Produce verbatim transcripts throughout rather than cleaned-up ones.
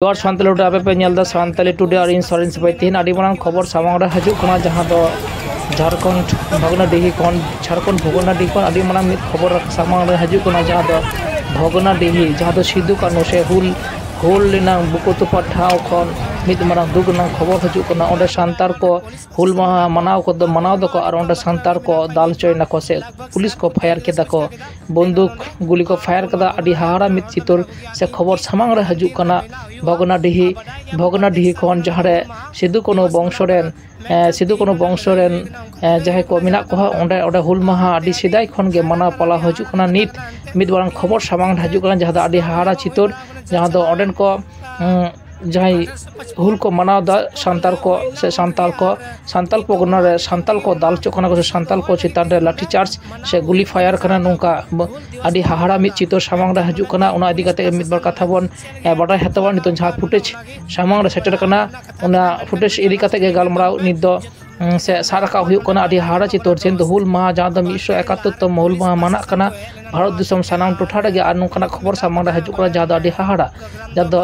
ᱡᱚᱦᱟᱨ ᱥᱟᱱᱛᱟᱞᱤ ᱴᱩᱰᱮ, ᱟᱯᱮ ᱯᱮ ᱧᱮᱞ ᱮᱫᱟ ᱥᱟᱱᱛᱟᱞᱤ ᱴᱩᱰᱮ ᱟᱨ ᱤᱧ ᱥᱚᱨᱮᱱ ᱥᱤᱯᱟᱹᱭ᱾ ᱛᱮᱦᱮᱧ ᱟᱹᱰᱤ ᱢᱟᱨᱟᱝ ᱠᱷᱚᱵᱚᱨ ᱥᱟᱢᱟᱝ ᱨᱮ ᱦᱤᱡᱩᱜ ᱠᱟᱱᱟ, ᱡᱟᱦᱟᱸ ᱫᱚ ᱡᱷᱟᱲᱠᱷᱚᱸᱰ ᱵᱷᱚᱜᱽᱱᱟᱰᱤᱦᱤ ᱠᱷᱚᱱ, ᱡᱷᱟᱲᱠᱷᱚᱸᱰ ᱵᱷᱚᱜᱽᱱᱟᱰᱤᱦᱤ ᱠᱷᱚᱱ ᱟᱹᱰᱤ ᱢᱟᱨᱟᱝ ᱢᱤᱫ ᱠᱷᱚᱵᱚᱨ ᱥᱟᱢᱟᱝ ᱨᱮ ᱦᱤᱡᱩᱜ ᱠᱟᱱᱟ, ᱡᱟᱦᱟᱸ ᱫᱚ ᱵᱷᱚᱜᱽᱱᱟᱰᱤᱦᱤ, ᱡᱟᱦᱟᱸ ᱫᱚ ᱥᱤᱫᱩ ᱠᱟᱹᱱᱦᱩ ᱥᱮ ᱦᱩᱞ, ᱦᱩᱞ ᱨᱮᱱᱟᱜ ᱵᱩᱠᱟᱹ ᱛᱚᱯᱟ ᱴᱷᱟᱶ ᱠᱷᱚᱱ ᱢᱤᱫ ᱢᱟᱨᱟᱝ ᱫᱩᱠ ᱨᱮᱱᱟᱜ ᱠᱷᱚᱵᱚᱨ ᱦᱤᱡᱩᱜ ᱠᱟᱱᱟ᱾ ᱚᱸᱰᱮ ᱥᱟᱱᱛᱟᱲ ᱠᱚ ᱦᱩᱞ ᱢᱟᱦᱟ ᱢᱟᱱᱟᱣ ᱠᱚᱫᱚ ᱢᱟᱱᱟᱣ ᱫᱟᱠᱚ ᱟᱨ ᱚᱸᱰᱮ ᱥᱟᱱᱛᱟᱲ ᱠᱚ ᱫᱟᱞ ᱦᱚᱪᱚᱭᱮᱱᱟ ᱠᱚ ᱥᱮ ᱯᱩᱞᱤᱥ ᱠᱚ ᱯᱷᱟᱭᱟᱨ ᱠᱮᱫᱟ ᱠᱚ, ᱵᱚᱱᱫᱩᱠ ᱜᱩᱞᱤ ᱠᱚ ᱯᱷᱟᱭᱟᱨ ᱠᱮᱫᱟ᱾ ᱟᱹᱰᱤ ᱦᱟᱦᱟᱲᱟ ᱢᱤᱫ ᱪᱤᱛᱟᱹᱨ ᱥᱮ ᱠᱷᱚᱵᱚᱨ ᱥᱟᱢᱟᱝ ᱨᱮ ᱦᱤᱡᱩᱜ ᱠᱟᱱᱟ᱾ ᱵᱷᱚᱜᱽᱱᱟᱰᱤᱦᱤ, ᱵᱷᱚᱜᱽᱱᱟᱰᱤᱦᱤ ᱠᱷᱚᱱ ᱡᱟᱦᱟᱸ ᱨᱮ ᱥᱤᱫᱩ ᱠᱟᱹᱱᱦᱩ ᱵᱚᱝᱥᱚ ᱨᱮᱱ, ᱮ, ᱥᱤᱫᱩ ᱠᱟᱹᱱᱦᱩ ᱵᱚᱝᱥᱚ ᱨᱮᱱ, ᱮ, ᱡᱟᱦᱟᱸᱭ ᱠᱚ ᱢᱮᱱᱟᱜ ᱠᱚᱣᱟ, ᱚᱸᱰᱮ, ᱚᱸᱰᱮ ᱦᱩᱞ ᱢᱟᱦᱟ ᱟᱹᱰᱤ ᱥᱮᱫᱟᱭ ᱠᱷᱚᱱ ᱜᱮ ᱢᱟᱱᱟᱣ ᱯᱟᱞᱟᱣ ᱦᱤᱡᱩᱜ ᱠᱟᱱᱟ᱾ ᱱᱤᱛ ᱢᱤᱫ ᱢᱟᱨᱟᱝ ᱠᱷᱚᱵᱚᱨ ᱥᱟᱢᱟᱝ ᱨᱮ ᱦᱤᱡᱩᱜ ᱠᱟᱱᱟ, ᱡᱟᱦᱟᱸ ᱫᱚ ᱟᱹᱰᱤ ᱦᱟᱦᱟᱲᱟ ᱪᱤᱛᱟᱹᱨ, ᱡᱟᱦᱟᱸ ᱫᱚ ᱚᱸᱰᱮᱱ ᱠᱚ, ᱩᱸ, ᱡᱟᱦᱟᱸᱭ ᱦᱩᱞ ᱠᱚ ᱢᱟᱱᱟᱣ ᱮᱫᱟ, ᱥᱟᱱᱛᱟᱲ ᱠᱚ ᱥᱮ ᱥᱟᱱᱛᱟᱲ ᱠᱚ, ᱥᱟᱱᱛᱟᱲ ᱯᱚᱜᱚᱱᱟ ᱨᱮ ᱥᱟᱱᱛᱟᱲ ᱠᱚ ᱫᱟᱞ ᱦᱚᱪᱚᱜ ᱠᱟᱱᱟ ᱠᱚ ᱥᱮ ᱥᱟᱱᱛᱟᱲ ᱠᱚ ᱪᱮᱛᱟᱱ ᱨᱮ ᱞᱟᱴᱷᱤ ᱪᱟᱨᱡᱽ ᱥᱮ ᱜᱩᱞᱤ ᱯᱷᱟᱭᱟᱨ ᱠᱟᱱᱟ, ᱱᱚᱝᱠᱟ ᱵ-, ᱟᱹᱰᱤ ᱦᱟᱦᱟᱲᱟ ᱢᱤᱫ ᱪᱤᱛᱟᱹᱨ ᱥᱟᱢᱟᱝ ᱨᱮ ᱦᱤᱡᱩᱜ ᱠᱟᱱᱟ᱾ ᱚᱱᱟ ᱤᱫᱤ ᱠᱟᱛᱮ ᱢᱤᱫ ᱵᱟᱨ ᱠᱟᱛᱷᱟ ᱵᱚᱱ, ᱮ, ᱵᱟᱰᱟᱭ ᱦᱟᱛᱟᱣᱟ᱾ ᱱᱤᱛᱚᱝ ᱡᱟᱦᱟᱸ ᱯᱷᱩᱴᱮᱡᱽ ᱥᱟᱢᱟᱝ ᱨᱮ ᱥᱮᱴᱮᱨ ᱠᱟᱱᱟ, ᱚᱱᱟ ᱯᱷᱩᱴᱮᱡᱽ ᱤᱫᱤ ᱠᱟᱛᱮ ᱜᱮ ᱜᱟᱞᱢᱟᱨᱟᱣ ᱱᱤᱛ ᱫᱚ, ᱩᱸ, ᱥᱮ ᱥᱟᱵ ᱨᱟᱠᱟᱵ ᱦᱩᱭᱩᱜ ᱠᱟᱱᱟ᱾ ᱟᱹᱰᱤ ᱦᱟᱦᱟᱲᱟ ᱪᱤᱛᱟᱹᱨ, ᱡᱮᱦᱮᱛᱩ ᱦᱩᱞ ᱢᱟᱦᱟ, ᱡᱟᱦᱟᱸ ᱫᱚ ᱢᱤᱫᱥᱚ ᱮᱠᱟᱛᱛᱳᱨ ᱛᱚᱢ ᱦᱩᱞ ᱢᱟᱦᱟ ᱢᱟᱱᱟᱜ ᱠᱟᱱᱟ ᱵᱷᱟᱨᱚᱛ ᱫᱤᱥᱚᱢ ᱥᱟᱱᱟᱢ ᱴᱚᱴᱷᱟ ᱨᱮᱜᱮ, ᱟᱨ ᱱᱚᱝᱠᱟᱱᱟᱜ ᱠᱷᱚᱵᱚᱨ ᱥᱟᱢᱟᱝ ᱨᱮ ᱦᱤᱡᱩᱜ ᱠᱟᱱᱟ, ᱡᱟᱦᱟᱸ ᱫᱚ ᱟᱹᱰᱤ ᱦᱟᱦᱟᱲᱟ, ᱡᱟᱦᱟᱸ ᱫᱚ,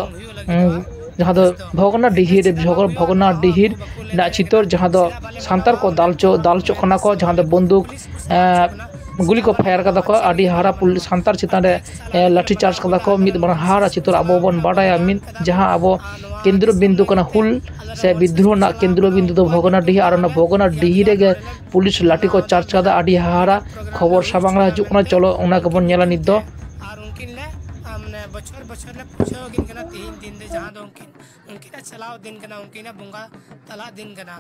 ᱩᱸ, ᱡᱟᱦᱟᱸ ᱫᱚ ᱵᱷᱚᱜᱽᱱᱟᱰᱤᱦᱤ ᱨᱮ, ᱵᱷᱚᱜᱽ-, ᱵᱷᱚᱜᱽᱱᱟᱰᱤᱦᱤ ᱨᱮᱱᱟᱜ ᱪᱤᱛᱟᱹᱨ, ᱡᱟᱦᱟᱸ ᱫᱚ ᱥᱟᱱᱛᱟᱲ ᱠᱚ ᱫᱟᱞ ᱦᱚᱪᱚ, ᱫᱟᱞ ᱦᱚᱪᱚᱜ ᱠᱟᱱᱟ ᱠᱚ, ᱡᱟᱦᱟᱸ ᱫᱚ ᱵᱚᱱᱫᱩᱠ, ᱮᱸ, ᱜᱩᱞᱤ ᱠᱚ ᱯᱷᱟᱭᱟᱨ ᱠᱟᱫᱟ ᱠᱚ, ᱟᱹᱰᱤ ᱦᱟᱦᱟᱲᱟ ᱯᱩᱞᱤᱥ ᱥᱟᱱᱛᱟᱲ ᱪᱮᱛᱟᱱ ᱨᱮ, ᱮᱸ, ᱞᱟᱴᱷᱤ ᱪᱟᱨᱡᱽ ᱠᱟᱫᱟ ᱠᱚ᱾ ᱢᱤᱫ ᱢᱟᱨᱟᱝ ᱦᱟᱦᱟᱲᱟ ᱪᱤᱛᱟᱹᱨ ᱟᱵᱚ ᱵᱚᱱ ᱵᱟᱰᱟᱭᱟ, ᱢᱤᱫ ᱡᱟᱦᱟᱸ ᱟᱵᱚ ᱠᱮᱱᱫᱨᱚ ᱵᱤᱱᱫᱩ ᱠᱟᱱᱟ ᱦᱩᱞ ᱥᱮ ᱵᱤᱫᱽᱫᱨᱳᱦᱚ ᱨᱮᱱᱟᱜ ᱠᱮᱱᱫᱨᱚ ᱵᱤᱱᱫᱩ ᱫᱚ ᱵᱷᱚᱜᱽᱱᱟᱰᱤᱦᱤ, ᱟᱨ ᱚᱱᱟ ᱵᱷᱚᱜᱽᱱᱟᱰᱤᱦᱤ ᱨᱮᱜᱮ ᱯᱩᱞᱤᱥ ᱞᱟᱴᱷᱤ ᱠᱚ ᱪᱟᱨᱡᱽ ᱠᱟᱫᱟ᱾ ᱟᱹᱰᱤ ᱦᱟᱦᱟᱲᱟ ᱠᱷᱚᱵᱚᱨ ᱥᱟᱢᱟᱝ ᱨᱮ ᱦᱤᱡᱩᱜ ᱠᱟᱱᱟ᱾ ᱪᱚᱞᱚ ᱚᱱᱟ ᱜᱮᱵᱚᱱ ᱧᱮᱞᱟ ᱱᱤᱛ ᱫᱚ᱾ ᱟᱨ ᱩᱱᱠᱤᱱ ᱞᱮ, ᱟ, ᱢᱟᱱᱮ ᱵᱚᱪᱷᱚᱨ ᱵᱚᱪᱷᱚᱨ ᱞᱮ ᱯᱩᱡᱟᱹ ᱟᱹᱠᱤᱱ ᱠᱟᱱᱟ᱾ ᱛᱮᱦᱮᱧ ᱫᱤᱱ ᱨᱮ ᱡᱟᱦᱟᱸ ᱫᱚ ᱩᱱᱠᱤᱱ, ᱩᱱᱠᱤᱱᱟᱜ ᱪᱟᱞᱟᱣ ᱫᱤᱱ ᱠᱟᱱᱟ, ᱩᱱᱠᱤᱱᱟᱜ ᱵᱚᱸᱜᱟ ᱛᱟᱞᱟ ᱫᱤᱱ ᱠᱟᱱᱟ᱾